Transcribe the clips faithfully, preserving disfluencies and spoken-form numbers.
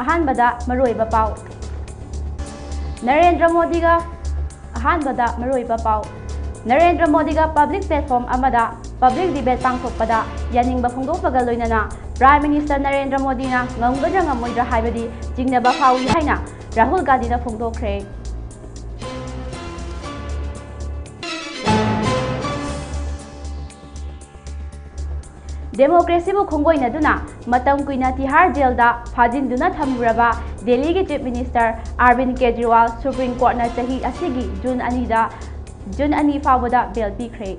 ꯑꯍꯥꯟꯕꯗ ꯃꯔꯨꯑꯣꯏꯕ ꯄꯥꯎ꯫ ꯅꯔꯦꯟꯗ꯭ꯔ ꯃꯣꯗꯤꯒ ꯑꯍꯥꯟꯕꯗ ꯃꯔꯨꯑꯣꯏꯕ ꯄꯥꯎ꯫ ꯅꯔꯦꯟꯗ꯭ꯔ ꯃꯣꯗꯤꯒ ꯄꯕ꯭ꯂꯤꯛ ꯄ꯭ꯂꯦꯠꯐꯣꯝ ꯑꯃꯗ ꯄꯕ꯭ꯂꯤꯛ ꯗꯤꯕꯦꯠ ꯄꯥꯡꯊꯣꯛꯄꯗ ꯌꯥꯅꯤꯡꯕ ꯐꯣꯡꯗꯣꯛꯄꯒ ꯂꯣꯏꯅꯅ ꯄ꯭ꯔꯥꯏꯝ ꯃꯤꯅꯤꯁꯇꯔ ꯅꯔꯦꯟꯗ꯭ꯔ ꯃꯣꯗꯤꯅ ꯉꯝꯒꯗ꯭ꯔꯥ ꯉꯝꯃꯣꯏꯗ꯭ꯔꯥ ꯍꯥꯏꯕꯗꯤ ꯆꯤꯡꯅꯕ ꯐꯥꯎꯏ ꯍꯥꯏꯅ ꯔꯥꯍꯨꯜ ꯒꯥꯟꯙꯤꯅ ꯐꯣꯡꯗꯣꯛꯈ꯭ꯔꯦ꯫ ꯗꯦꯃꯣꯀ꯭ꯔꯦꯁꯤꯕꯨ ꯈꯣꯡꯒꯣꯏꯅꯗꯨꯅ ꯃꯇꯝ ꯀꯨꯏꯅ ꯇꯤꯍꯥꯔ ꯖꯦꯜꯗ ꯐꯥꯖꯤꯟꯗꯨꯅ ꯊꯝꯂꯨꯔꯕ ꯗꯦꯜꯂꯤꯒꯤ ꯆꯤꯐ ꯃꯤꯅꯤꯁꯇꯔ ꯑꯔꯕꯤꯟꯗ ꯀꯦꯖ꯭ꯔꯤꯋꯥꯜ ꯁꯨꯄ꯭ꯔꯤꯝ ꯀꯣꯔꯠꯅ ꯆꯍꯤ ꯑꯁꯤꯒꯤ ꯖꯨꯟ ꯑꯅꯤꯗ, ꯖꯨꯟ ꯑꯅꯤ ꯐꯥꯎꯕꯗ ꯕꯦꯜ ꯄꯤꯈ꯭ꯔꯦ꯫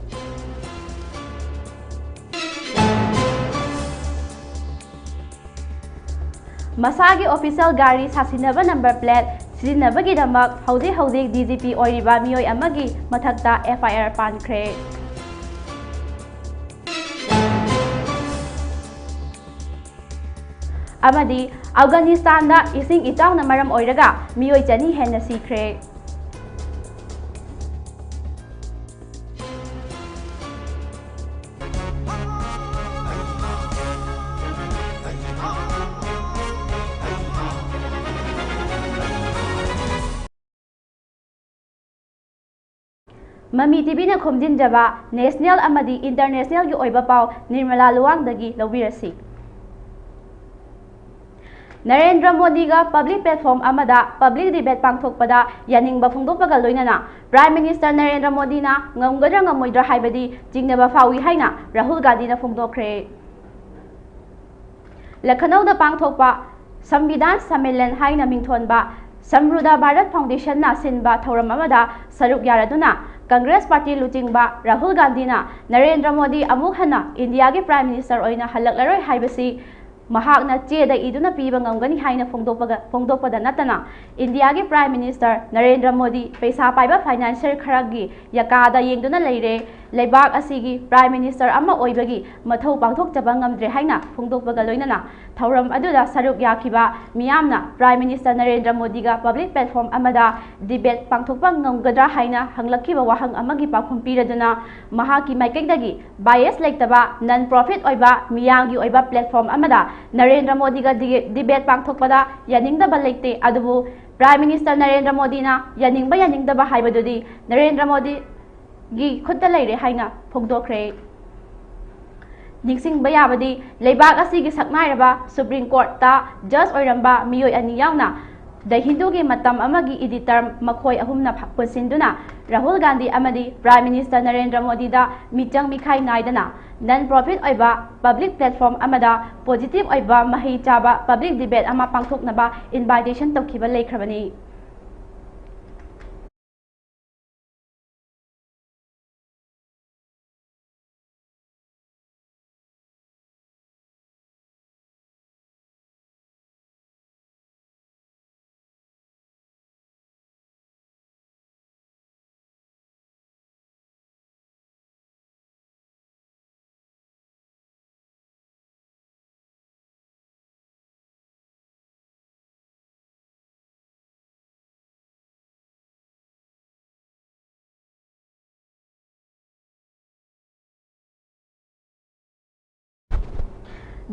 ꯃꯁꯥꯒꯤ ꯑꯣꯐꯤꯁꯤꯌꯦꯜ ꯒꯥꯔꯤ ꯁꯥꯁꯤꯟꯅꯕ ꯅꯝꯕꯔ ꯄ꯭ꯂꯦꯠ ꯁꯤꯖꯤꯟꯅꯕꯒꯤꯗꯃꯛ ꯍꯧꯖꯤꯛ ꯍꯧꯖꯤꯛ ꯗꯤ ꯖꯤ ꯄꯤ ꯑꯣꯏꯔꯤꯕ ꯃꯤꯑꯣꯏ ꯑꯃꯒꯤ ꯃꯊꯛꯇ ꯑꯦꯐ ꯑꯥꯏ ꯑꯥꯔ ꯄꯥꯟꯈ꯭ꯔꯦ꯫ ꯑꯃꯗꯤ ꯑꯐꯒꯥꯅꯤꯁꯇꯥꯟꯗ ꯏꯁꯤꯡ ꯏꯆꯥꯎꯅ ꯃꯔꯝ ꯑꯣꯏꯔꯒ ꯃꯤꯑꯣꯏ ꯆꯅꯤ ꯍꯦꯟꯅ ꯁꯤꯈ꯭ꯔꯦ꯫ ꯃꯃꯤ ꯇꯤꯚꯤꯅ ꯈꯣꯝꯖꯤꯟꯖꯕ ꯅꯦꯁꯅꯦꯜ ꯑꯃꯗꯤ ꯏꯟꯇꯔꯅꯦꯁꯅꯦꯜꯒꯤ ꯑꯣꯏꯕ ꯄꯥꯎ ꯅꯤꯔꯃꯂꯥ ꯂꯨꯋꯥꯡꯗꯒꯤ ꯂꯧꯕꯤꯔꯁꯤ꯫ ꯅꯔꯦꯟꯗ꯭ꯔ ꯃꯣꯗꯤꯒ ꯄꯕ꯭ꯂꯤꯛ ꯄ꯭ꯂꯦꯠꯐꯣꯝ ꯑꯃꯗ ꯄꯕ꯭ꯂꯤꯛ ꯗꯤꯕꯦꯠ ꯄꯥꯡꯊꯣꯛꯄꯗ ꯌꯥꯅꯤꯡꯕ ꯐꯣꯡꯗꯣꯛꯄꯒ ꯂꯣꯏꯅꯅ ꯄ꯭ꯔꯥꯏꯝ ꯃꯤꯅꯤꯁꯇꯔ ꯅꯔꯦꯟꯗ꯭ꯔ ꯃꯣꯗꯤꯅ ꯉꯝꯒꯗ꯭ꯔꯥ ꯉꯝꯃꯣꯏꯗ꯭ꯔꯥ ꯍꯥꯏꯕꯗꯤ ꯆꯤꯡꯅꯕ ꯐꯥꯎꯏ ꯍꯥꯏꯅ ꯔꯥꯍꯨꯜ ꯒꯥꯟꯙꯤꯅ ꯐꯣꯡꯗꯣꯛꯈ꯭ꯔꯦ꯫ ꯂꯈꯅꯧꯗ ꯄꯥꯡꯊꯣꯛꯄ ꯁꯝꯕꯤꯙꯥꯟ ꯁꯝꯃꯦꯂꯟ ꯍꯥꯏꯅ ꯃꯤꯡꯊꯣꯟꯕ ꯁꯝꯔꯨꯗꯥ ꯚꯥꯔꯠ ꯐꯥꯎꯟꯗꯦꯁꯟꯅ ꯁꯤꯟꯕ ꯊꯧꯔꯝ ꯑꯃꯗ ꯁꯔꯨꯛ ꯌꯥꯔꯗꯨꯅ ꯀꯪꯒ꯭ꯔꯦꯁ ꯄꯥꯔꯇꯤ ꯂꯨꯆꯤꯡꯕ ꯔꯥꯍꯨꯜ ꯒꯥꯟꯙꯤꯅ ꯅꯔꯦꯟꯗ꯭ꯔ ꯃꯣꯗꯤ ꯑꯃꯨꯛ ꯍꯟꯅ ꯏꯟꯗꯤꯌꯥꯒꯤ ꯄ꯭ꯔꯥꯏꯝ ꯃꯤꯅꯤꯁꯇꯔ ꯑꯣꯏꯅ ꯍꯜꯂꯛꯂꯔꯣꯏ ꯍꯥꯏꯕꯁꯤ ꯃꯍꯥꯛꯅ ꯆꯦꯗ ꯏꯗꯨꯅ ꯄꯤꯕ ꯉꯝꯒꯅꯤ ꯍꯥꯏꯅ ꯐꯣꯡꯗꯣꯛꯄꯒ-, ꯐꯣꯡꯗꯣꯛꯄꯗ ꯅꯠꯇꯅ ꯏꯟꯗꯤꯌꯥꯒꯤ ꯄ꯭ꯔꯥꯏꯝ ꯃꯤꯅꯤꯁꯇꯔ ꯅꯔꯦꯟꯗ꯭ꯔ ꯃꯣꯗꯤ ꯄꯩꯁꯥ ꯄꯥꯏꯕ ꯐꯥꯏꯅꯥꯟꯁꯤꯌꯔ ꯈꯔꯒꯤ ꯌꯥꯀꯥꯗ ꯌꯦꯡꯗꯨꯅ ꯂꯩꯔꯦ꯫ ꯂꯩꯕꯥꯛ ꯑꯁꯤꯒꯤ Prime Minister ꯑꯃ ꯑꯣꯏꯕꯒꯤ ꯃꯊꯧ ꯄꯥꯡꯊꯣꯛꯆꯕ ꯉꯝꯗ꯭ꯔꯦ ꯍꯥꯏꯅ ꯐꯣꯡꯗꯣꯛꯄꯒ ꯂꯣꯏꯅꯅ ꯊꯧꯔꯝ ꯑꯗꯨꯗ ꯁꯔꯨꯛ ꯌꯥꯈꯤꯕ ꯃꯤꯌꯥꯝꯅ Prime Minister Narendra ꯃꯣꯗꯤꯒ public platform ꯑꯃꯗ debate ꯄꯥꯡꯊꯣꯛꯄ ꯉꯝꯒꯗ꯭ꯔꯥ ꯍꯥꯏꯅ ꯍꯪꯂꯛꯈꯤꯕ ꯋꯥꯍꯪ ꯑꯃꯒꯤ ꯄꯥꯎꯈꯨꯝ ꯄꯤꯔꯗꯨꯅ ꯃꯍꯥꯛꯀꯤ ꯃꯥꯏꯀꯩꯗꯒꯤ bias ꯂꯩꯇꯕ, non profit ꯑꯣꯏꯕ, ꯃꯤꯌꯥꯝꯒꯤ ꯑꯣꯏꯕ platform ꯑꯃꯗ ꯅꯔꯦꯟꯗ꯭ꯔ ꯃꯣꯗꯤꯒ debate ꯄꯥꯡꯊꯣꯛꯄꯗ ꯌꯥꯅꯤꯡꯗꯕ ꯂꯩꯇꯦ, ꯑꯗꯨꯕꯨ Prime Minister ꯅꯔꯦꯟꯗ꯭ꯔ ꯃꯣꯗꯤꯅ ꯌꯥꯅꯤꯡꯕ ꯌꯥꯅꯤꯡꯗꯕ ꯍꯥꯏꯕꯗꯨꯗꯤ ꯅꯔꯦꯟꯗ꯭ꯔ ꯃꯣꯗꯤꯒꯤ ꯈꯨꯠꯇ ꯂꯩꯔꯦ ꯍꯥꯏꯅ ꯐꯣꯡꯗꯣꯛꯈ꯭ꯔꯦ꯫ ꯅꯤꯡꯁꯤꯡꯕ ꯌꯥꯕꯗꯤ, ꯂꯩꯕꯥꯛ ꯑꯁꯤꯒꯤ ꯁꯛꯅꯥꯏꯔꯕ Supreme Courtꯇ judge ꯑꯣꯏꯔꯝꯕ ꯃꯤꯑꯣꯏ ꯑꯅꯤ ꯌꯥꯎꯅ The Hinduꯒꯤ ꯃꯇꯝ ꯑꯃꯒꯤ editor ꯃꯈꯣꯏ ꯑꯍꯨꯝꯅ ꯐ-, ꯄꯨꯟꯁꯤꯟꯗꯨꯅ ꯔꯥꯍꯨꯜ ꯒꯥꯟꯙꯤ ꯑꯃꯗꯤ Prime Minister ꯅꯔꯦꯟꯗ꯭ꯔ ꯃꯣꯗꯤꯗ ꯃꯤꯆꯪ ꯃꯤꯈꯥꯏ ꯅꯥꯏꯗꯅ non profit ꯑꯣꯏꯕ public platform ꯑꯃꯗ positive ꯑꯣꯏꯕ ꯃꯍꯩ ꯆꯥꯕ public debate ꯑꯃ ꯄꯥꯡꯊꯣꯛꯅꯕ invitation ꯇꯧꯈꯤꯕ ꯂꯩꯈ꯭ꯔꯕꯅꯤ꯫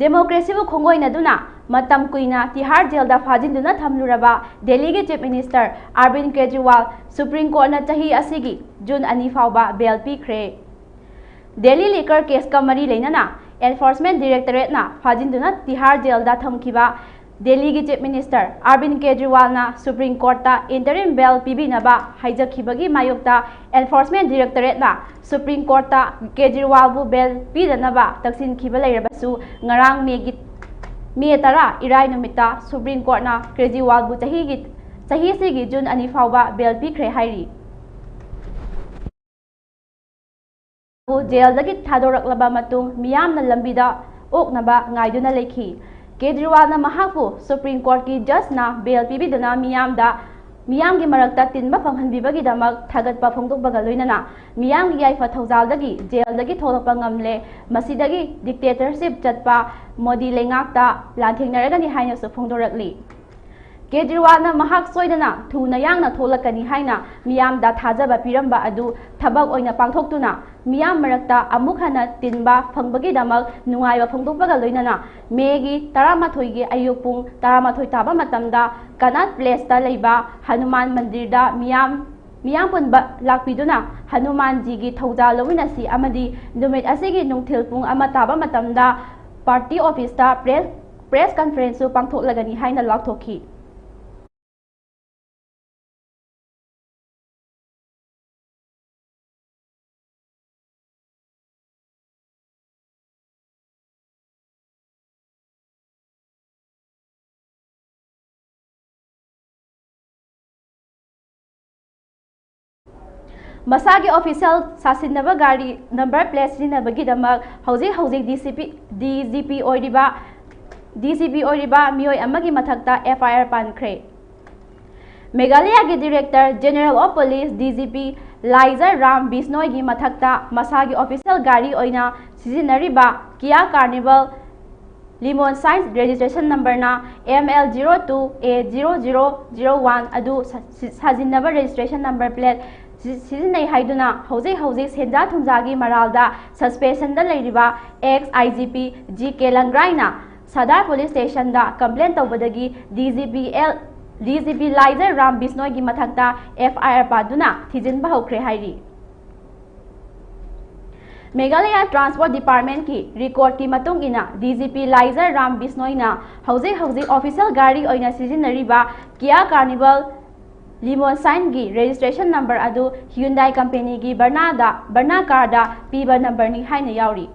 Democracyꯕꯨ ꯈꯣꯡꯒꯣꯏꯅꯗꯨꯅ ꯃꯇꯝ ꯀꯨꯏꯅ ꯇꯤꯍꯥꯔ ꯖꯦꯜꯗ ꯐꯥꯖꯤꯟꯗꯨꯅ ꯊꯝꯂꯨꯔꯕ ꯗꯦꯜꯂꯤꯒꯤ Chief Minister ꯑꯔꯕꯤꯟ ꯀꯦꯖ꯭ꯔꯤꯋꯥꯜ Supreme Courtꯅ ꯆꯍꯤ ꯑꯁꯤꯒꯤ ꯖꯨꯟ ꯑꯅꯤ ꯐꯥꯎꯕ bail ꯄꯤꯈ꯭ꯔꯦ꯫ ꯗꯦꯜꯂꯤ liquor caseꯀ ꯃꯔꯤ ꯂꯩꯅꯅ Enforcement Directorateꯅ ꯐꯥꯖꯤꯟꯗꯨꯅ ꯇꯤꯍꯥꯔ ꯖꯦꯜꯗ ꯊꯝꯈꯤꯕ ꯗꯦꯜꯂꯤꯒꯤ Chief Minister ꯑꯔꯕꯤꯟ ꯀꯦꯖ꯭ꯔꯤꯋꯥꯜꯅ Supreme Courtꯇ interim bail ꯄꯤꯕꯤꯅꯕ ꯍꯥꯏꯖꯈꯤꯕꯒꯤ ꯃꯥꯌꯣꯛꯇ Enforcement Directorateꯅ Supreme Courtꯇ ꯀꯦꯖ꯭ꯔꯤꯋꯥꯜꯕꯨ bail ꯄꯤꯗꯅꯕ ꯇꯛꯁꯤꯟꯈꯤꯕ ꯂꯩꯔꯕꯁꯨ, ꯉꯔꯥꯡ ꯃꯦꯒꯤ, ꯃꯦ ꯇꯔꯥ, ꯏꯔꯥꯏ ꯅꯨꯃꯤꯠꯇ Supreme Courtꯅ ꯀꯦꯖ꯭ꯔꯤꯋꯥꯜꯕꯨ ꯆꯍꯤꯒꯤ, ꯆꯍꯤꯁꯤꯒꯤ ꯖꯨꯟ ꯑꯅꯤ ꯐꯥꯎꯕ bail ꯄꯤꯈ꯭ꯔꯦ ꯍꯥꯏꯔꯤ꯫ ꯖꯦꯜꯗꯒꯤ ꯊꯥꯗꯣꯔꯛꯂꯕ ꯃꯇꯨꯡ ꯃꯤꯌꯥꯝꯅ ꯂꯝꯕꯤꯗ ꯑꯣꯛꯅꯕ ꯉꯥꯏꯗꯨꯅ ꯂꯩꯈꯤ꯫ ꯀꯦꯖ꯭ꯔꯤꯋꯥꯜꯅ ꯃꯍꯥꯛꯄꯨ Supreme Courtꯀꯤ judgeꯅ bail ꯄꯤꯕꯤꯗꯨꯅ ꯃꯤꯌꯥꯝꯗ ꯃꯤꯌꯥꯝꯒꯤ ꯃꯔꯛꯇ ꯇꯤꯟꯕ ꯐꯪꯍꯟꯕꯤꯕꯒꯤꯗꯃꯛ ꯊꯥꯒꯠꯄ ꯐꯣꯡꯗꯣꯛꯄꯒ ꯂꯣꯏꯅꯅ, ꯃꯤꯌꯥꯝꯒꯤ ꯌꯥꯏꯐ ꯊꯧꯖꯥꯜꯗꯒꯤ ꯖꯦꯜꯗꯒꯤ ꯊꯣꯛꯂꯛꯄ ꯉꯝꯂꯦ, ꯃꯁꯤꯗꯒꯤ dictatorship ꯆꯠꯄ ꯃꯣꯗꯤ ꯂꯩꯉꯥꯛꯇ ꯂꯥꯟꯊꯦꯡꯅꯔꯒꯅꯤ ꯍꯥꯏꯅꯁꯨ ꯐꯣꯡꯗꯣꯔꯛꯂꯤ꯫ ꯀꯦꯖꯔꯤꯋꯥꯜꯅ ꯃꯍꯥꯛ ꯁꯣꯏꯗꯅ ꯊꯨꯅ ꯌꯥꯡꯅ ꯊꯣꯛꯂꯛꯀꯅꯤ ꯍꯥꯏꯅ ꯃꯤꯌꯥꯝꯗ ꯊꯥꯖꯕ ꯄꯤꯔꯝꯕ ꯑꯗꯨ ꯊꯕꯛ ꯑꯣꯏꯅ ꯄꯥꯡꯊꯣꯛꯇꯨꯅ, ꯃꯤꯌꯥꯝ ꯃꯔꯛꯇ ꯑꯃꯨꯛ ꯍꯟꯅ ꯇꯤꯟꯕ ꯐꯪꯕꯒꯤꯗꯃꯛ ꯅꯨꯡꯉꯥꯏꯕ ꯐꯣꯡꯗꯣꯛꯄꯒ ꯂꯣꯏꯅꯅ, ꯃꯦꯒꯤ ꯇꯔꯥꯃꯥꯊꯣꯏꯒꯤ ꯑꯌꯨꯛ ꯄꯨꯡ ꯇꯔꯥꯃꯥꯊꯣꯏ ꯇꯥꯕ ꯃꯇꯝꯗ ꯀꯅꯥꯠ ꯄ꯭ꯂꯦꯁꯇ ꯂꯩꯕ ꯍꯅꯨꯃꯥꯟ ꯃꯟꯗꯤꯔꯗ ꯃꯤꯌꯥꯝ, ꯃꯤꯌꯥꯝ ꯄꯨꯟꯕ ꯂꯥꯛꯄꯤꯗꯨꯅ ꯍꯅꯨꯃꯥꯟꯖꯤꯒꯤ ꯊꯧꯖꯥꯜ ꯂꯧꯃꯤꯟꯅꯁꯤ ꯑꯃꯗꯤ ꯅꯨꯃꯤꯠ ꯑꯁꯤꯒꯤ ꯅꯨꯡꯊꯤꯜ ꯄꯨꯡ ꯑꯃ ꯇꯥꯕ ꯃꯇꯝꯗ ꯄꯥꯔꯇꯤ ꯑꯣꯐꯤꯁꯇ ꯄ꯭ꯔꯦꯁ, ꯄ꯭ꯔꯦꯁ ꯀꯟꯐꯔꯦꯟꯁꯁꯨ ꯄꯥꯡꯊꯣꯛꯂꯒꯅꯤ ꯍꯥꯏꯅ ꯂꯥꯎꯊꯣꯛꯈꯤ꯫ ꯃꯁꯥꯒꯤ ꯑꯣꯐꯤꯁꯤꯌꯦꯜ ꯁꯥꯁꯤꯟꯅꯕ ꯒꯥꯔꯤ ꯅꯝꯕꯔ ꯄ꯭ꯂꯦꯠ ꯁꯤꯖꯤꯟꯅꯕꯒꯤꯗꯃꯛ ꯍꯧꯖꯤꯛ ꯍꯧꯖꯤꯛ ꯗꯤ ꯁꯤ ꯄꯤ, ꯗꯤ ꯖꯤ ꯄꯤ ꯑꯣꯏꯔꯤꯕ, ꯗꯤ ꯖꯤ ꯄꯤ ꯑꯣꯏꯔꯤꯕ ꯃꯤꯑꯣꯏ ꯑꯃꯒꯤ ꯃꯊꯛꯇ ꯑꯦꯐ ꯑꯥꯏ ꯑꯥꯔ ꯄꯥꯟꯈ꯭ꯔꯦ꯫ ꯃꯦꯘꯥꯂꯌꯥꯒꯤ Director General of Police, D G P, ꯂꯥꯏꯖꯔ ꯔꯥꯝ ꯕꯤꯁꯅꯣꯏꯒꯤ ꯃꯊꯛꯇ ꯃꯁꯥꯒꯤ ꯑꯣꯐꯤꯁꯤꯌꯦꯜ ꯒꯥꯔꯤ ꯑꯣꯏꯅ ꯁꯤꯖꯤꯟꯅꯔꯤꯕ Kia Carnival limousine registration ꯅꯝꯕꯔꯅ M L zero two A zero zero zero one ꯑꯗꯨ ꯁ-, ꯁꯤ-, ꯁꯥꯖꯤꯟꯅꯕ ꯔꯦꯖꯤꯁꯇ꯭ꯔꯦꯁꯟ ꯅꯝꯕꯔ ꯄ꯭ꯂꯦꯠ ꯁꯤ-, ꯁꯤꯖꯤꯟꯅꯩ ꯍꯥꯏꯗꯨꯅ ꯍꯧꯖꯤꯛ ꯍꯧꯖꯤꯛ ꯁꯦꯟꯖꯥ ꯊꯨꯝꯖꯥꯒꯤ ꯃꯔꯥꯜꯗ ꯁꯁꯄꯦꯟꯁꯟꯗ ꯂꯩꯔꯤꯕ ꯑꯦꯛꯁ ꯑꯥꯏ ꯖꯤ ꯄꯤ ꯖꯤ ꯀꯦ ꯂꯪꯒ꯭ꯔꯥꯏꯅ ꯁꯗꯥꯔ ꯄꯨꯂꯤꯁ ꯁ꯭ꯇꯦꯁꯟꯗ ꯀꯝꯄ꯭ꯂꯦꯟ ꯇꯧꯕꯗꯒꯤ ꯗꯤ ꯖꯤ ꯄꯤ ꯑꯦꯜ, ꯗꯤ ꯖꯤ ꯄꯤ ꯂꯥꯏꯖꯔ ꯔꯥꯝ ꯕꯤꯁꯅꯣꯏꯒꯤ ꯃꯊꯛꯇ ꯑꯦꯐ ꯑꯥꯏ ꯑꯥꯔ ꯄꯥꯗꯨꯅ ꯊꯤꯖꯤꯟꯕ ꯍꯧꯈ꯭ꯔꯦ ꯍꯥꯏꯔꯤ꯫ ꯃꯦꯘꯥꯂꯌꯥ ꯇ꯭ꯔꯥꯟꯁꯄꯣꯔꯠ ꯗꯤꯄꯥꯔꯠꯃꯦꯟꯠꯀꯤ ꯔꯦꯀꯣꯔꯗꯀꯤ ꯃꯇꯨꯡ ꯏꯟꯅ, ꯗꯤ ꯖꯤ ꯄꯤ ꯂꯥꯏꯖꯔ ꯔꯥꯝ ꯕꯤꯁꯅꯣꯏꯅ ꯍꯧꯖꯤꯛ ꯍꯧꯖꯤꯛ ꯑꯣꯐꯤꯁꯤꯌꯦꯜ ꯒꯥꯔꯤ ꯑꯣꯏꯅ ꯁꯤꯖꯤꯟꯅꯔꯤꯕ Kia Carnival ꯂꯤꯃꯣꯟ ꯁꯥꯏꯟꯒꯤ ꯔꯦꯖꯤꯁꯇ꯭ꯔꯦꯁꯟ ꯅꯝꯕꯔ ꯑꯗꯨ ꯍ꯭ꯌꯨꯟꯗꯥꯏ ꯀꯝꯄꯦꯅꯤꯒꯤ ꯕꯔꯅꯥꯗ, ꯕꯔꯅꯥ ꯀꯥꯔꯗ ꯄꯤꯕ ꯅꯝꯕꯔꯅꯤ ꯍꯥꯏꯅ ꯌꯥꯎꯔꯤ꯫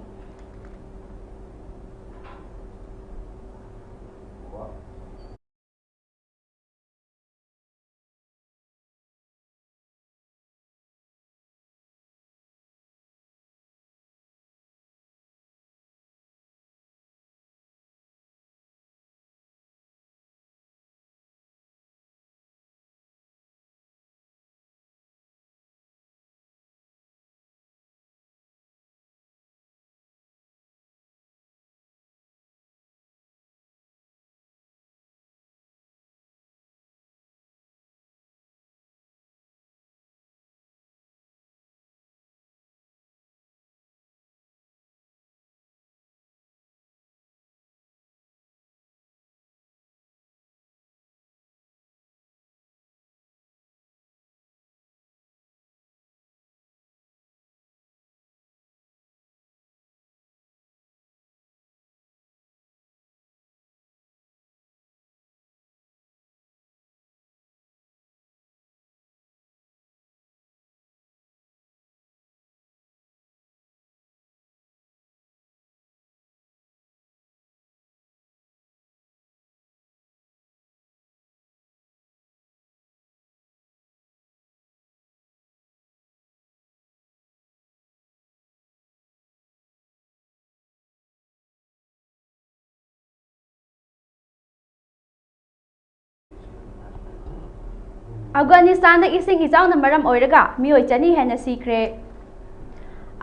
ꯑꯐꯒꯥꯅꯤꯁꯇꯥꯟꯗ ꯏꯁꯤꯡ ꯏꯆꯥꯎꯅ ꯃꯔꯝ ꯑꯣꯏꯔꯒ ꯃꯤꯑꯣꯏ ꯆꯅꯤ ꯍꯦꯟꯅ ꯁꯤꯈ꯭ꯔꯦ꯫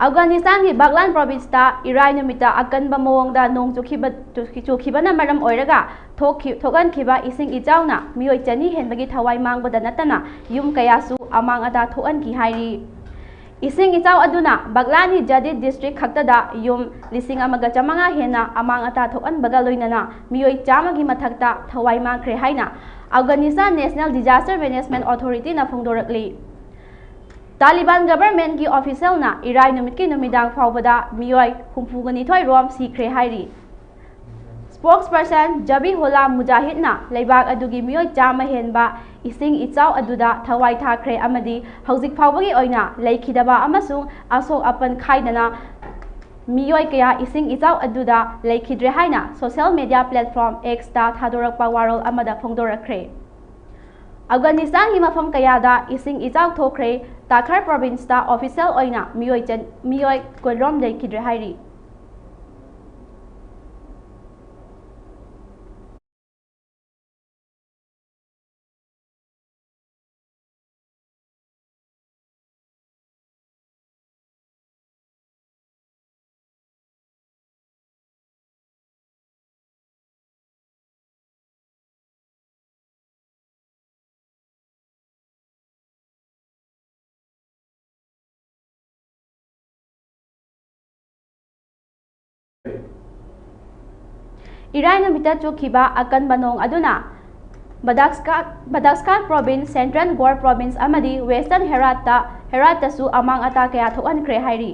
ꯑꯐꯒꯥꯅꯤꯁꯇꯥꯟꯒꯤ ꯕꯒꯂꯥꯟ ꯄ꯭ꯔꯣꯚꯤꯟꯁꯇ ꯏꯔꯥꯏ ꯅꯨꯃꯤꯠꯇ ꯑꯀꯟꯕ ꯃꯑꯣꯡꯗ ꯅꯣꯡ ꯆꯨꯈꯤꯕ-, ꯆꯨꯈꯤ-, ꯆꯨꯈꯤꯕꯅ ꯃꯔꯝ ꯑꯣꯏꯔꯒ ꯊꯣꯛꯈꯤ-, ꯊꯣꯛꯍꯟꯈꯤꯕ ꯏꯁꯤꯡ ꯏꯆꯥꯎꯅ ꯃꯤꯑꯣꯏ ꯆꯅꯤ ꯍꯦꯟꯕꯒꯤ ꯊꯋꯥꯏ ꯃꯥꯡꯕꯗ ꯅꯠꯇꯅ ꯌꯨꯝ ꯀꯌꯥꯁꯨ ꯑꯃꯥꯡ ꯑꯇꯥ ꯊꯣꯛꯍꯟꯈꯤ ꯍꯥꯏꯔꯤ꯫ ꯏꯁꯤꯡ ꯏꯆꯥꯎ ꯑꯗꯨꯅ ꯕꯒꯂꯥꯟꯒꯤ ꯖꯗꯤꯗ ꯗꯤꯁꯇ꯭ꯔꯤꯛ ꯈꯛꯇꯗ ꯌꯨꯝ ꯂꯤꯁꯤꯡ ꯑꯃꯒ ꯆꯥꯃꯉꯥ ꯍꯦꯟꯅ ꯑꯃꯥꯡ ꯑꯇꯥ ꯊꯣꯛꯍꯟꯕꯒ ꯂꯣꯏꯅꯅ ꯃꯤꯑꯣꯏ ꯆꯥꯝꯃꯒꯤ ꯃꯊꯛꯇ ꯊꯋꯥꯏ ꯃꯥꯡꯈ꯭ꯔꯦ ꯍꯥꯏꯅ ꯑꯐꯒꯥꯅꯤꯁꯇꯥꯟ ꯅꯦꯁꯅꯦꯜ ꯗꯤꯖꯥꯁꯇꯔ ꯃꯦꯅꯦꯖꯃꯦꯟꯠ ꯑꯣꯊꯣꯔꯤꯇꯤꯅ ꯐꯣꯡꯗꯣꯔꯛꯂꯤ꯫ ꯇꯥꯂꯤꯕꯥꯟ ꯒꯚꯔꯟꯃꯦꯟꯠꯀꯤ ꯑꯣꯐꯤꯁꯤꯌꯦꯜꯅ ꯏꯔꯥꯏ ꯅꯨꯃꯤꯠꯀꯤ ꯅꯨꯃꯤꯗꯥꯡ ꯐꯥꯎꯕꯗ ꯃꯤꯑꯣꯏ ꯍꯨꯝꯐꯨꯒ ꯅꯤꯊꯣꯏ ꯔꯣꯝ ꯁꯤꯈ꯭ꯔꯦ ꯍꯥꯏꯔꯤ꯫ ꯁ꯭ꯄꯣꯛꯁꯄꯔꯁꯟ ꯖꯕꯤꯍꯨꯜꯂꯥ ꯃꯨꯖꯥꯍꯤꯗꯅ ꯂꯩꯕꯥꯛ ꯑꯗꯨꯒꯤ ꯃꯤꯑꯣꯏ ꯆꯥꯝꯃ ꯍꯦꯟꯕ ꯏꯁꯤꯡ ꯏꯆꯥꯎ ꯑꯗꯨꯗ ꯊꯋꯥꯏ ꯊꯥꯈ꯭ꯔꯦ ꯑꯃꯗꯤ ꯍꯧꯖꯤꯛ ꯐꯥꯎꯕꯒꯤ ꯑꯣꯏꯅ ꯂꯩꯈꯤꯗꯕ ꯑꯃꯁꯨꯡ ꯑꯁꯣꯛ ꯑꯄꯟ ꯈꯥꯏꯗꯅ ꯃꯤꯑꯣꯏ ꯀꯌꯥ ꯏꯁꯤꯡ ꯏꯆꯥꯎ ꯑꯗꯨꯗ ꯂꯩꯈꯤꯗ꯭ꯔꯦ ꯍꯥꯏꯅ ꯁꯣꯁꯤꯌꯦꯜ ꯃꯤꯗꯤꯌꯥ ꯄ꯭ꯂꯦꯠꯐꯣꯔꯝ ꯑꯦꯛꯁꯇ ꯊꯥꯗꯣꯔꯛꯄ ꯋꯥꯔꯣꯜ ꯑꯃꯗ ꯐꯣꯡꯗꯣꯔꯛꯈ꯭ꯔꯦ꯫ ꯑꯐꯒꯥꯅꯤꯁꯇꯥꯟꯒꯤ ꯃꯐꯝ ꯀꯌꯥꯗ ꯏꯁꯤꯡ ꯏꯆꯥꯎ ꯊꯣꯛꯈ꯭ꯔꯦ꯫ ꯇꯥꯈꯔ ꯄ꯭ꯔꯣꯚꯤꯟꯁꯇ ꯑꯣꯐꯤꯁꯤꯌꯦꯜ ꯑꯣꯏꯅ ꯃꯤꯑꯣꯏ ꯆꯟ-, ꯃꯤꯑꯣꯏ ꯀꯨꯟꯔꯣꯝ ꯂꯩꯈꯤꯗ꯭ꯔꯦ ꯍꯥꯏꯔꯤ꯫ ꯏꯔꯥꯏ ꯅꯨꯃꯤꯠꯇ ꯆꯨꯈꯤꯕ ꯑꯀꯟꯕ ꯅꯣꯡ ꯑꯗꯨꯅ ꯃꯗꯥꯒꯁꯀꯥꯔ, ꯃꯗꯥꯒꯁꯀꯥꯔ ꯄ꯭ꯔꯣꯚꯤꯟꯁ, ꯁꯦꯟꯇ꯭ꯔꯦꯜ ꯒꯣꯔ ꯄ꯭ꯔꯣꯚꯤꯟꯁ ꯑꯃꯗꯤ ꯋꯦꯁꯇꯔꯟ ꯍꯦꯔꯥꯠꯇ, ꯍꯦꯔꯥꯠꯇꯁꯨ ꯑꯃꯥꯡ ꯑꯇꯥ ꯀꯌꯥ ꯊꯣꯛꯍꯟꯈ꯭ꯔꯦ ꯍꯥꯏꯔꯤ꯫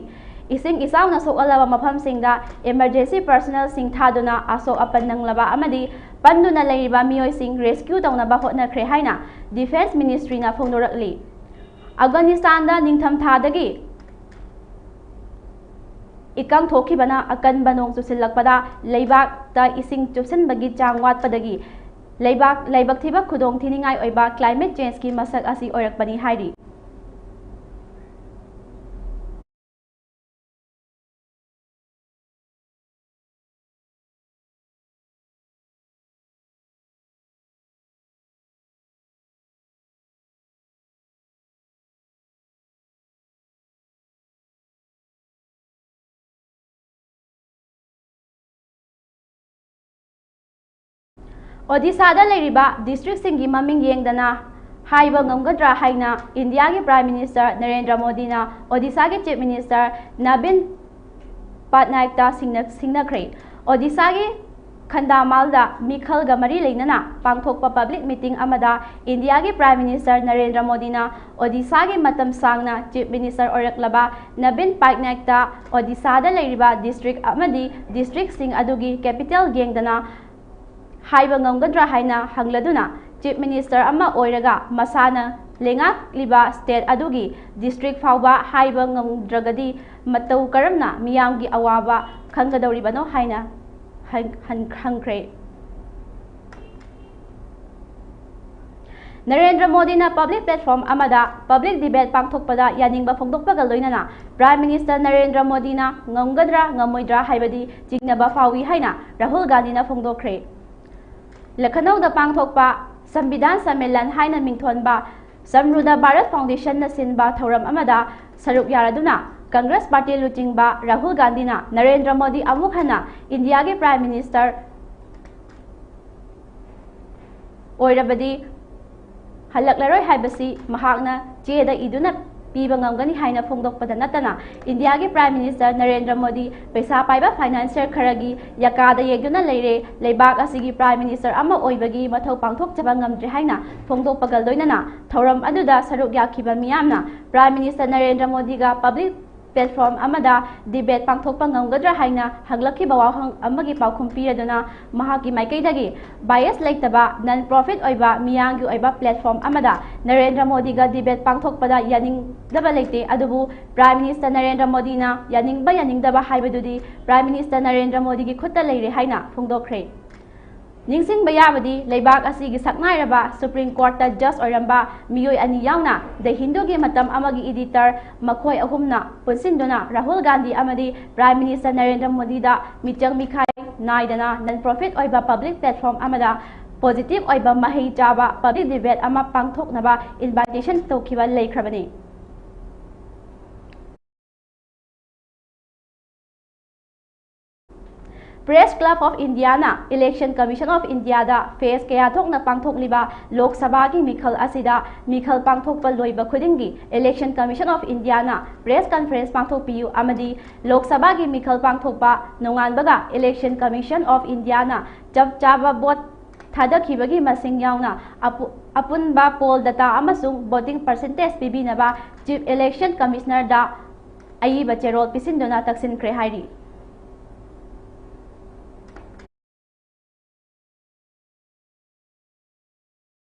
ꯏꯁꯤꯡ ꯏꯆꯥꯎꯅ ꯁꯣꯛꯍꯜꯂꯕ ꯃꯐꯝꯁꯤꯡꯗ ꯏꯃꯔꯖꯦꯟꯁꯤ ꯄꯔꯁꯅꯦꯜꯁꯤꯡ ꯊꯥꯗꯨꯅ ꯑꯁꯣꯛ ꯑꯄꯟ ꯅꯪꯂꯕ ꯑꯃꯗꯤ ꯄꯟꯗꯨꯅ ꯂꯩꯔꯤꯕ ꯃꯤꯑꯣꯏꯁꯤꯡ ꯔꯦꯁꯀ꯭ꯌꯨ ꯇꯧꯅꯕ ꯍꯣꯠꯅꯈ꯭ꯔꯦ ꯍꯥꯏꯅ ꯗꯤꯐꯦꯟꯁ ꯃꯤꯅꯤꯁꯇ꯭ꯔꯤꯅ ꯐꯣꯡꯗꯣꯔꯛꯂꯤ꯫ ꯑꯐꯒꯥꯅꯤꯁꯇꯥꯟꯗ ꯅꯤꯡꯊꯝꯊꯥꯗꯒꯤ ꯏꯀꯪ ꯊꯣꯛꯈꯤꯕꯅ ꯑꯀꯟꯕ ꯅꯣꯡ ꯆꯨꯁꯤꯜꯂꯛꯄꯗ ꯂꯩꯕꯥꯛꯇ ꯏꯁꯤꯡ ꯆꯨꯞꯁꯤꯟꯕꯒꯤ ꯆꯥꯡ ꯋꯥꯠꯄꯗꯒꯤ ꯂꯩꯕꯥꯛ, ꯂꯥꯏꯕꯛ ꯊꯤꯕ ꯈꯨꯗꯣꯡ ꯊꯤꯅꯤꯡꯉꯥꯏ ꯑꯣꯏꯕ ꯀ꯭ꯂꯥꯏꯃꯦꯠ ꯆꯦꯟꯖꯀꯤ ꯃꯁꯛ ꯑꯁꯤ ꯑꯣꯏꯔꯛꯄꯅꯤ ꯍꯥꯏꯔꯤ꯫ ꯑꯣꯗꯤꯁꯥꯗ ꯂꯩꯔꯤꯕ ꯗꯤꯁꯇ꯭ꯔꯤꯛꯁꯤꯡꯒꯤ ꯃꯃꯤꯡ ꯌꯦꯡꯗꯅ ꯍꯥꯏꯕ ꯉꯝꯒꯗ꯭ꯔꯥ ꯍꯥꯏꯅ ꯏꯟꯗꯤꯌꯥꯒꯤ ꯄ꯭ꯔꯥꯏꯝ ꯃꯤꯅꯤꯁꯇꯔ ꯅꯔꯦꯟꯗ꯭ꯔ ꯃꯣꯗꯤꯅ ꯑꯣꯗꯤꯁꯥꯒꯤ ꯆꯤꯐ ꯃꯤꯅꯤꯁꯇꯔ ꯅꯕꯤꯟ ꯄꯠꯅꯥꯏꯛꯇ ꯁꯤꯡꯅ-, ꯁꯤꯡꯅꯈ꯭ꯔꯦ꯫ ꯑꯣꯗꯤꯁꯥꯒꯤ ꯈꯟꯗꯥꯃꯥꯜꯗ ꯃꯤꯈꯜꯒ ꯃꯔꯤ ꯂꯩꯅꯅ ꯄꯥꯡꯊꯣꯛꯄ ꯄꯕ꯭ꯂꯤꯛ ꯃꯤꯇꯤꯡ ꯑꯃꯗ ꯏꯟꯗꯤꯌꯥꯒꯤ ꯄ꯭ꯔꯥꯏꯝ ꯃꯤꯅꯤꯁꯇꯔ ꯅꯔꯦꯟꯗ꯭ꯔ ꯃꯣꯗꯤꯅ ꯑꯣꯗꯤꯁꯥꯒꯤ ꯃꯇꯝ ꯁꯥꯡꯅ ꯆꯤꯐ ꯃꯤꯅꯤꯁꯇꯔ ꯑꯣꯏꯔꯛꯂꯕ ꯅꯕꯤꯟ ꯄꯠꯅꯥꯏꯛꯇ ꯑꯣꯗꯤꯁꯥꯗ ꯂꯩꯔꯤꯕ ꯗꯤꯁꯇ꯭ꯔꯤꯛ ꯑꯃꯗꯤ ꯗꯤꯁꯇ꯭ꯔꯤꯛꯁꯤꯡ ꯑꯗꯨꯒꯤ ꯀꯦꯄꯤꯇꯦꯜ ꯌꯦꯡꯗꯅ ꯍꯥꯏꯕ ꯉꯝꯒꯗ꯭ꯔꯥ ꯍꯥꯏꯅ ꯍꯪꯂꯗꯨꯅ, ꯆꯤꯐ ꯃꯤꯅꯤꯁꯇꯔ ꯑꯃ ꯑꯣꯏꯔꯒ ꯃꯁꯥꯅ ꯂꯩꯉꯥꯛꯂꯤꯕ ꯁ꯭ꯇꯦꯠ ꯑꯗꯨꯒꯤ ꯗꯤꯁꯇ꯭ꯔꯤꯛ ꯐꯥꯎꯕ ꯍꯥꯏꯕ ꯉꯝꯗ꯭ꯔꯒꯗꯤ ꯃꯇꯧ ꯀꯔꯝꯅ ꯃꯤꯌꯥꯝꯒꯤ ꯑꯋꯥꯕ ꯈꯪꯒꯗꯧꯔꯤꯕꯅꯣ ꯍꯥꯏꯅ ꯍꯪ-, ꯍꯪ-, ꯍꯪꯈ꯭ꯔꯦ꯫ ꯅꯔꯦꯟꯗ꯭ꯔ ꯃꯣꯗꯤꯅ ꯄꯕ꯭ꯂꯤꯛ ꯄ꯭ꯂꯦꯠꯐꯣꯔꯝ ꯑꯃꯗ ꯄꯕ꯭ꯂꯤꯛ ꯗꯤꯕꯦꯠ ꯄꯥꯡꯊꯣꯛꯄꯗ ꯌꯥꯅꯤꯡꯕ ꯐꯣꯡꯗꯣꯛꯄꯒ ꯂꯣꯏꯅꯅ ꯄ꯭ꯔꯥꯏꯝ ꯃꯤꯅꯤꯁꯇꯔ ꯅꯔꯦꯟꯗ꯭ꯔ ꯃꯣꯗꯤꯅ ꯉꯝꯒꯗ꯭ꯔꯥ ꯉꯝꯃꯣꯏꯗ꯭ꯔꯥ ꯍꯥꯏꯕꯗꯤ ꯆꯤꯡꯅꯕ ꯐꯥꯎꯏ ꯍꯥꯏꯅ ꯔꯥꯍꯨꯜ ꯒꯥꯟꯙꯤꯅ ꯐꯣꯡꯗꯣꯛꯈ꯭ꯔꯦ꯫ ꯂꯈꯅꯧꯗ ꯄꯥꯡꯊꯣꯛꯄ ꯁꯪꯕꯤꯙꯥꯟ ꯁꯝꯃꯦꯂꯟ ꯍꯥꯏꯅ ꯃꯤꯡꯊꯣꯟꯕ ꯁꯝꯔꯨꯗ ꯚꯥꯔꯠ ꯐꯥꯎꯟꯗꯦꯁꯟꯅ ꯁꯤꯟꯕ ꯊꯧꯔꯝ ꯑꯃꯗ ꯁꯔꯨꯛ ꯌꯥꯔꯗꯨꯅ ꯀꯪꯒ꯭ꯔꯦꯁ ꯄꯥꯔꯇꯤ ꯂꯨꯆꯤꯡꯕ ꯔꯥꯍꯨꯜ ꯒꯥꯟꯙꯤꯅ ꯅꯔꯦꯟꯗ꯭ꯔ ꯃꯣꯗꯤ ꯑꯃꯨꯛ ꯍꯟꯅ ꯏꯟꯗꯤꯌꯥꯒꯤ ꯄ꯭ꯔꯥꯏꯝ ꯃꯤꯅꯤꯁꯇꯔ ꯑꯣꯏꯔꯕꯗꯤ ꯍꯜꯂꯛꯂꯔꯣꯏ ꯍꯥꯏꯕꯁꯤ ꯃꯍꯥꯛꯅ ꯆꯦꯗ ꯏꯗꯨꯅ ꯄꯤꯕ ꯉꯝꯒꯅꯤ ꯍꯥꯏꯅ ꯐꯣꯡꯗꯣꯛꯄꯗ ꯅꯠꯇꯅ, ꯏꯟꯗꯤꯌꯥꯒꯤ ꯄ꯭ꯔꯥꯏꯝ ꯃꯤꯅꯤꯁꯇꯔ ꯅꯔꯦꯟꯗ꯭ꯔ ꯃꯣꯗꯤ ꯄꯩꯁꯥ ꯄꯥꯏꯕ ꯐꯥꯏꯅꯥꯟꯁꯤꯌꯔ ꯈꯔꯒꯤ ꯌꯥꯀꯥꯗ ꯌꯦꯛꯇꯨꯅ ꯂꯩꯔꯦ, ꯂꯩꯕꯥꯛ ꯑꯁꯤꯒꯤ ꯄ꯭ꯔꯥꯏꯝ ꯃꯤꯅꯤꯁꯇꯔ ꯑꯃ ꯑꯣꯏꯕꯒꯤ ꯃꯊꯧ ꯄꯥꯡꯊꯣꯛꯆꯕ ꯉꯝꯗ꯭ꯔꯦ ꯍꯥꯏꯅ ꯐꯣꯡꯗꯣꯛꯄꯒ ꯂꯣꯏꯅꯅ ꯊꯧꯔꯝ ꯑꯗꯨꯗ ꯁꯔꯨꯛ ꯌꯥꯈꯤꯕ ꯃꯤꯌꯥꯝꯅ ꯄ꯭ꯔꯥꯏꯝ ꯃꯤꯅꯤꯁꯇꯔ ꯅꯔꯦꯟꯗ꯭ꯔ ꯃꯣꯗꯤꯒ ꯄꯕ꯭ꯂꯤꯛ ꯄ꯭ꯂꯦꯠꯐꯣꯔꯝ ꯑꯃꯗ ꯗꯤꯕꯦꯠ ꯄꯥꯡꯊꯣꯛꯄ ꯉꯝꯒꯗ꯭ꯔꯥ ꯍꯥꯏꯅ ꯍꯪꯂꯛꯈꯤꯕ ꯋꯥꯍꯪ ꯑꯃꯒꯤ ꯄꯥꯎꯈꯨꯝ ꯄꯤꯔꯗꯨꯅ ꯃꯍꯥꯛꯀꯤ ꯃꯥꯏꯀꯩꯗꯒꯤ ꯕꯥꯏꯁ ꯂꯩꯇꯕ, ꯅꯟ ꯄ꯭ꯔꯣꯐꯤꯠ ꯑꯣꯏꯕ ꯃꯤꯌꯥꯝꯒꯤ ꯑꯣꯏꯕ ꯄ꯭ꯂꯦꯠꯐꯣꯔꯝ ꯑꯃꯗ ꯅꯔꯦꯟꯗ꯭ꯔ ꯃꯣꯗꯤꯒ ꯗꯤꯕꯦꯠ ꯄꯥꯡꯊꯣꯛꯄꯗ ꯌꯥꯅꯤꯡꯗꯕ ꯂꯩꯇꯦ, ꯑꯗꯨꯕꯨ ꯄ꯭ꯔꯥꯏꯝ ꯃꯤꯅꯤꯁꯇꯔ ꯅꯔꯦꯟꯗ꯭ꯔ ꯃꯣꯗꯤꯅ ꯌꯥꯅꯤꯡꯕ ꯌꯥꯅꯤꯡꯗꯕ ꯍꯥꯏꯕꯗꯨꯗꯤ ꯄ꯭ꯔꯥꯏꯝ ꯃꯤꯅꯤꯁꯇꯔ ꯅꯔꯦꯟꯗ꯭ꯔ ꯃꯣꯗꯤꯒꯤ ꯈꯨꯠꯇ ꯂꯩꯔꯦ ꯍꯥꯏꯅ ꯐꯣꯡꯗꯣꯛꯈ꯭ꯔꯦ꯫ ꯅꯤꯡꯁꯤꯡꯕ ꯌꯥꯕꯗꯤ, ꯂꯩꯕꯥꯛ ꯑꯁꯤꯒꯤ ꯁꯛꯅꯥꯏꯔꯕ ꯁꯨꯄ꯭ꯔꯤꯝ ꯀꯣꯔꯠꯇ ꯖꯖ ꯑꯣꯏꯔꯝꯕ ꯃꯤꯑꯣꯏ ꯑꯅꯤ ꯌꯥꯎꯅ ꯗ ꯍꯤꯟꯗꯨꯒꯤ ꯃꯇꯝ ꯑꯃꯒꯤ ꯏꯗꯤꯇꯔ ꯃꯈꯣꯏ ꯑꯍꯨꯝꯅ ꯄꯨꯟꯁꯤꯟꯗꯨꯅ ꯔꯥꯍꯨꯜ ꯒꯥꯟꯙꯤ ꯑꯃꯗꯤ ꯄ꯭ꯔꯥꯏꯝ ꯃꯤꯅꯤꯁꯇꯔ ꯅꯔꯦꯟꯗ꯭ꯔ ꯃꯣꯗꯤꯗ ꯃꯤꯆꯪ ꯃꯤꯈꯥꯏ ꯅꯥꯏꯗꯅ ꯅꯟ ꯄ꯭ꯔꯣꯐꯤꯠ ꯑꯣꯏꯕ ꯄꯕ꯭ꯂꯤꯛ ꯄ꯭ꯂꯦꯠꯐꯣꯔꯝ ꯑꯃꯗ ꯄꯣꯖꯤꯇꯤꯚ ꯑꯣꯏꯕ ꯃꯍꯩ ꯆꯥꯕ ꯄꯕ꯭ꯂꯤꯛ ꯗꯤꯕꯦꯠ ꯑꯃ ꯄꯥꯡꯊꯣꯛꯅꯕ ꯏꯟꯚꯥꯏꯇꯦꯁꯟ ꯇꯧꯈꯤꯕ ꯂꯩꯈ꯭ꯔꯕꯅꯤ꯫ Press Club of Indiaꯅ Election Commission of Indiaꯗ phase ꯀꯌꯥ ꯊꯣꯛꯅ ꯄꯥꯡꯊꯣꯛꯂꯤꯕ ꯂꯣꯛ ꯁꯚꯥꯒꯤ ꯃꯤꯈꯜ ꯑꯁꯤꯗ ꯃꯤꯈꯜ ꯄꯥꯡꯊꯣꯛꯄ ꯂꯣꯏꯕ ꯈꯨꯗꯤꯡꯒꯤ Election Commission of Indiaꯅ press conference ꯄꯥꯡꯊꯣꯛꯄꯤꯌꯨ ꯑꯃꯗꯤ ꯂꯣꯛ ꯁꯚꯥꯒꯤ ꯃꯤꯈꯜ ꯄꯥꯡꯊꯣꯛꯄ ꯅꯣꯡꯉꯥꯟꯕꯒ Election Commission of Indiaꯅ ꯆꯞ ꯆꯥꯕ vote ꯊꯥꯗꯈꯤꯕꯒꯤ ꯃꯁꯤꯡ ꯌꯥꯎꯅ ꯑꯄꯨ-, ꯑꯄꯨꯟꯕ poll data ꯑꯃꯁꯨꯡ voting percentage ꯄꯤꯕꯤꯅꯕ Chief Election Commissionerꯗ ꯑꯏꯕ ꯆꯦꯔꯣꯜ ꯄꯤꯁꯤꯟꯗꯨꯅ ꯇꯛꯁꯤꯟꯈ꯭ꯔꯦ ꯍꯥꯏꯔꯤ꯫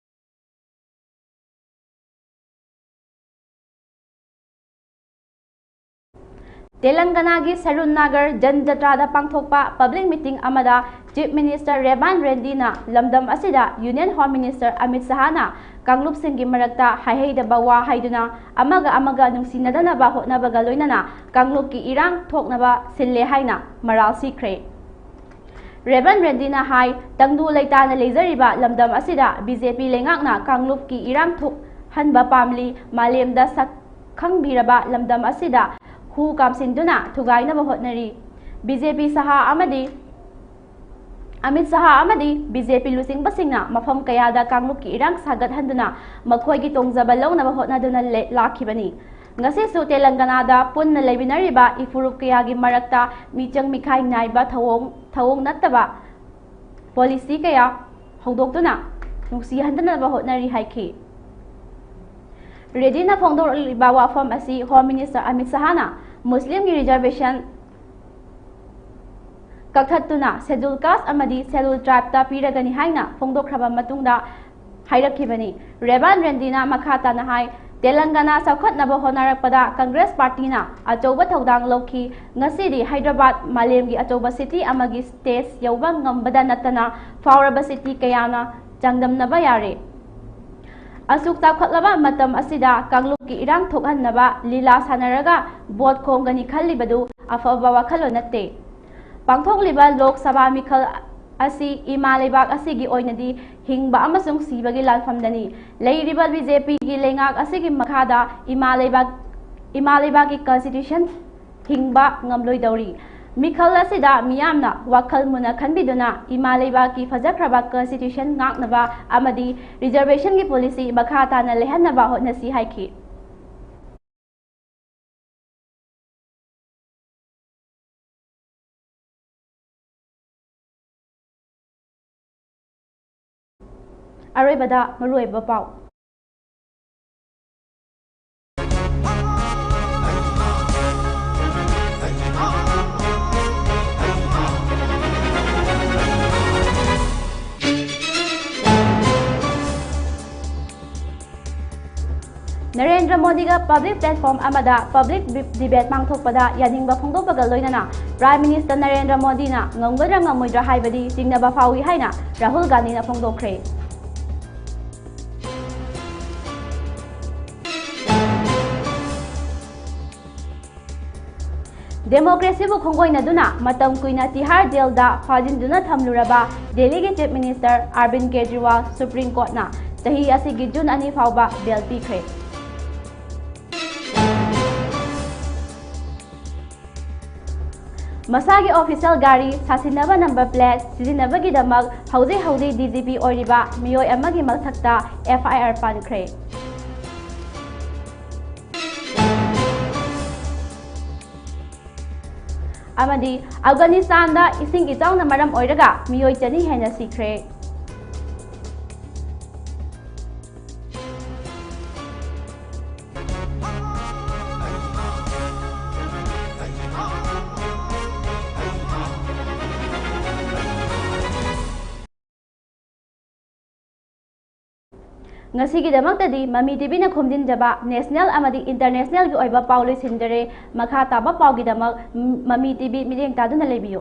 ꯇꯦꯂꯪꯒꯅꯥꯒꯤ ꯁꯔꯨꯟ ꯅꯥꯒꯔ ꯖꯟ ꯖꯇ꯭ꯔꯥꯗ ꯄꯥꯡꯊꯣꯛꯄ public meeting ꯑꯃꯗ Chief Minister ꯔꯦꯕꯥꯟ ꯔꯦꯟꯗꯤꯅ ꯂꯝꯗꯝ ꯑꯁꯤꯗ Union Home Minister ꯑꯃꯤꯠ ꯁꯍꯥꯅ ꯀꯥꯡꯂꯨꯞꯁꯤꯡꯒꯤ ꯃꯔꯛꯇ ꯍꯥꯏꯍꯩꯗꯕ ꯋꯥ ꯍꯥꯏꯗꯨꯅ ꯑꯃꯒ ꯑꯃꯒ ꯅꯨꯡꯁꯤꯅꯗꯅꯕ ꯍꯣꯠꯅꯕꯒ ꯂꯣꯏꯅꯅ ꯀꯥꯡꯂꯨꯞꯀꯤ ꯏꯔꯥꯡ ꯊꯣꯛꯅꯕ ꯁꯤꯜꯂꯦ ꯍꯥꯏꯅ ꯃꯔꯥꯜ ꯁꯤꯈ꯭ꯔꯦ꯫ ꯔꯦꯕꯟ ꯔꯦꯟꯗꯤꯅ ꯍꯥꯏ, ꯇꯪꯗꯨ ꯂꯩꯇꯥꯅ ꯂꯩꯖꯔꯤꯕ ꯂꯝꯗꯝ ꯑꯁꯤꯗ BJP ꯂꯩꯉꯥꯛꯅ ꯀꯥꯡꯂꯨꯞꯀꯤ ꯏꯔꯥꯡ ꯊꯣꯛꯍꯟꯕ ꯄꯥꯝꯂꯤ, ꯃꯥꯂꯦꯝꯗ ꯁꯛ ꯈꯪꯕꯤꯔꯕ ꯂꯝꯗꯝ ꯑꯁꯤꯗ ꯍꯨ ꯀꯥꯝꯁꯤꯟꯗꯨꯅ ꯊꯨꯒꯥꯏꯅꯕ ꯍꯣꯠꯅꯔꯤ꯫ BJP ꯁꯍꯥ ꯑꯃꯗꯤ ꯑꯃꯤꯠ ꯁꯍꯥ ꯑꯃꯗꯤ BJP ꯂꯨꯆꯤꯡꯕꯁꯤꯡꯅ ꯃꯐꯝ ꯀꯌꯥꯗ ꯀꯥꯡꯂꯨꯞꯀꯤ ꯏꯔꯥꯡ ꯁꯥꯒꯠꯍꯟꯗꯨꯅ ꯃꯈꯣꯏꯒꯤ ꯇꯣꯡꯖꯕ ꯂꯧꯅꯕ ꯍꯣꯠꯅꯗꯨꯅ ꯂꯦ-, ꯂꯥꯛꯈꯤꯕꯅꯤ꯫ ꯉꯁꯤꯁꯨ ꯇꯦꯂꯪꯒꯅꯥꯗ ꯄꯨꯟꯅ ꯂꯩꯃꯤꯟꯅꯔꯤꯕ ꯏꯐꯨꯔꯨꯞ ꯀꯌꯥꯒꯤ ꯃꯔꯛꯇ ꯃꯤꯆꯪ ꯃꯤꯈꯥꯏ ꯅꯥꯏꯕ ꯊꯧꯑꯣꯡ, ꯊꯧꯑꯣꯡ ꯅꯠꯇꯕ policy ꯀꯌꯥ ꯍꯧꯗꯣꯛꯇꯨꯅ ꯅꯨꯡꯁꯤꯍꯟꯗꯅꯕ ꯍꯣꯠꯅꯔꯤ ꯍꯥꯏꯈꯤ꯫ ꯔꯦꯗꯤꯅ ꯐꯣꯡꯗꯣꯔꯛꯂꯤꯕ ꯋꯥꯐꯝ ꯑꯁꯤ Home Minister ꯑꯃꯤꯠ ꯁꯍꯥꯅ ꯃꯨꯁꯂꯤꯝꯒꯤ reservation ꯀꯛꯊꯠꯇꯨꯅ Scheduled Caste ꯑꯃꯗꯤ Scheduled Tribeꯇ ꯄꯤꯔꯒꯅꯤ ꯍꯥꯏꯅ ꯐꯣꯡꯗꯣꯛꯈ꯭ꯔꯕ ꯃꯇꯨꯡꯗ ꯍꯥꯏꯔꯛꯈꯤꯕꯅꯤ꯫ ꯔꯦꯕꯥꯟ ꯔꯦꯟꯗꯤꯅ ꯃꯈꯥ ꯇꯥꯅ ꯍꯥꯏ, ꯇꯦꯂꯪꯒꯅꯥ ꯆꯥꯎꯈꯠꯅꯕ ꯍꯣꯠꯅꯔꯛꯄꯗ Congress Partyꯅ ꯑꯆꯧꯕ ꯊꯧꯗꯥꯡ ꯂꯧꯈꯤ꯫ ꯉꯁꯤꯗꯤ ꯍꯥꯏꯗ꯭ꯔꯕꯥꯗ ꯃꯥꯂꯦꯝꯒꯤ ꯑꯆꯧꯕ city ꯑꯃꯒꯤ stage ꯌꯧꯕ ꯉꯝꯕꯗ ꯅꯠꯇꯅ ꯐꯥꯎꯔꯕ city ꯀꯌꯥꯅ ꯆꯥꯡꯗꯝꯅꯕ ꯌꯥꯔꯦ꯫ ꯑꯁꯨꯛ ꯆꯥꯎꯈꯠꯂꯕ ꯃꯇꯝ ꯑꯁꯤꯗ ꯀꯥꯡꯂꯨꯞꯀꯤ ꯏꯔꯥꯡ ꯊꯣꯛꯍꯟꯅꯕ ꯂꯤꯂꯥ ꯁꯥꯟꯅꯔꯒ vote ꯈꯣꯝꯒꯅꯤ ꯈꯜꯂꯤꯕꯗꯨ ꯑꯐꯕ ꯋꯥꯈꯜꯂꯣꯟ ꯅꯠꯇꯦ꯫ ꯄꯥꯡꯊꯣꯛꯂꯤꯕ ꯂꯣꯛ ꯁꯚꯥ ꯃꯤꯈꯜ ꯑꯁꯤ ꯏꯃꯥ ꯂꯩꯕꯥꯛ ꯑꯁꯤꯒꯤ ꯑꯣꯏꯅꯗꯤ ꯍꯤꯡꯕ ꯑꯃꯁꯨꯡ ꯁꯤꯕꯒꯤ ꯂꯥꯟꯐꯝꯗꯅꯤ꯫ ꯂꯩꯔꯤꯕ BJPꯒꯤ ꯂꯩꯉꯥꯛ ꯑꯁꯤꯒꯤ ꯃꯈꯥꯗ ꯏꯃꯥ ꯂꯩꯕꯥꯛ, ꯏꯃꯥ ꯂꯩꯕꯥꯛꯀꯤ constitution ꯍꯤꯡꯕ ꯉꯝꯂꯣꯏꯗꯧꯔꯤ꯫ ꯃꯤꯈꯜ ꯑꯁꯤꯗ ꯃꯤꯌꯥꯝꯅ ꯋꯥꯈꯜ ꯃꯨꯟꯅ ꯈꯟꯕꯤꯗꯨꯅ ꯏꯃꯥ ꯂꯩꯕꯥꯛꯀꯤ ꯐꯖꯈ꯭ꯔꯕ constitution ꯉꯥꯛꯅꯕ ꯑꯃꯗꯤ reservationꯒꯤ policy ꯃꯈꯥ ꯇꯥꯅ ꯂꯩꯍꯟꯅꯕ ꯍꯣꯠꯅꯁꯤ ꯍꯥꯏꯈꯤ꯫ ꯑꯔꯣꯏꯕꯗ ꯃꯔꯨꯑꯣꯏꯕ ꯄꯥꯎ꯫ ꯅꯔꯦꯟꯗ꯭ꯔ ꯃꯣꯗꯤꯒ public platform ꯑꯃꯗ public debate ꯄꯥꯡꯊꯣꯛꯄꯗ ꯌꯥꯅꯤꯡꯕ ꯐꯣꯡꯗꯣꯛꯄꯒ ꯂꯣꯏꯅꯅ Prime Minister ꯅꯔꯦꯟꯗ꯭ꯔ ꯃꯣꯗꯤꯅ ꯉꯝꯒꯗ꯭ꯔꯥ ꯉꯝꯃꯣꯏꯗ꯭ꯔꯥ ꯍꯥꯏꯕꯗꯤ ꯆꯤꯡꯅꯕ ꯐꯥꯎꯏ ꯍꯥꯏꯅ ꯔꯥꯍꯨꯜ ꯒꯥꯟꯙꯤꯅ ꯐꯣꯡꯗꯣꯛꯈ꯭ꯔꯦ꯫ Democracyꯕꯨ ꯈꯣꯡꯒꯣꯏꯅꯗꯨꯅ ꯃꯇꯝ ꯀꯨꯏꯅ ꯇꯤꯍꯥꯔ ꯖꯦꯜꯗ ꯐꯥꯖꯤꯟꯗꯨꯅ ꯊꯝꯂꯨꯔꯕ ꯗꯦꯜꯂꯤꯒꯤ Chief Minister Arvind Kejriwal Supreme Courtꯅ ꯆꯍꯤ ꯑꯁꯤꯒꯤ June ꯑꯅꯤ ꯐꯥꯎꯕ bail ꯄꯤꯈ꯭ꯔꯦ꯫ ꯃꯁꯥꯒꯤ official ꯒꯥꯔꯤ ꯁꯥꯁꯤꯟꯅꯕ number plate ꯁꯤꯖꯤꯟꯅꯕꯒꯤꯗꯃꯛ ꯍꯧꯖꯤꯛ ꯍꯧꯖꯤꯛ D G P ꯑꯣꯏꯔꯤꯕ ꯃꯤꯑꯣꯏ ꯑꯃꯒꯤ ꯃꯊꯛꯇ F I R ꯄꯥꯟꯈ꯭ꯔꯦ꯫ ꯑꯃꯗꯤ ꯑꯐꯒꯥꯅꯤꯁꯇꯥꯟꯗ ꯏꯁꯤꯡ ꯏꯆꯥꯎꯅ ꯃꯔꯝ ꯑꯣꯏꯔꯒ ꯃꯤꯑꯣꯏ ꯆꯅꯤ ꯍꯦꯟꯅ ꯁꯤꯈ꯭ꯔꯦ꯫ ꯉꯁꯤꯒꯤꯗꯃꯛꯇꯗꯤ ꯃꯃꯤ ꯇꯤꯚꯤꯅ ꯈꯣꯝꯖꯤꯟꯖꯕ national ꯑꯃꯗꯤ internationalꯒꯤ ꯑꯣꯏꯕ ꯄꯥꯎ ꯂꯣꯏꯁꯤꯟꯖꯔꯦ꯫ ꯃꯈꯥ ꯇꯥꯕ ꯄꯥꯎꯒꯤꯗꯃꯛ ꯃꯃꯤ ꯇꯤꯚꯤ ꯃꯤꯠꯌꯦꯡ ꯇꯥꯗꯨꯅ ꯂꯩꯕꯤꯌꯨ꯫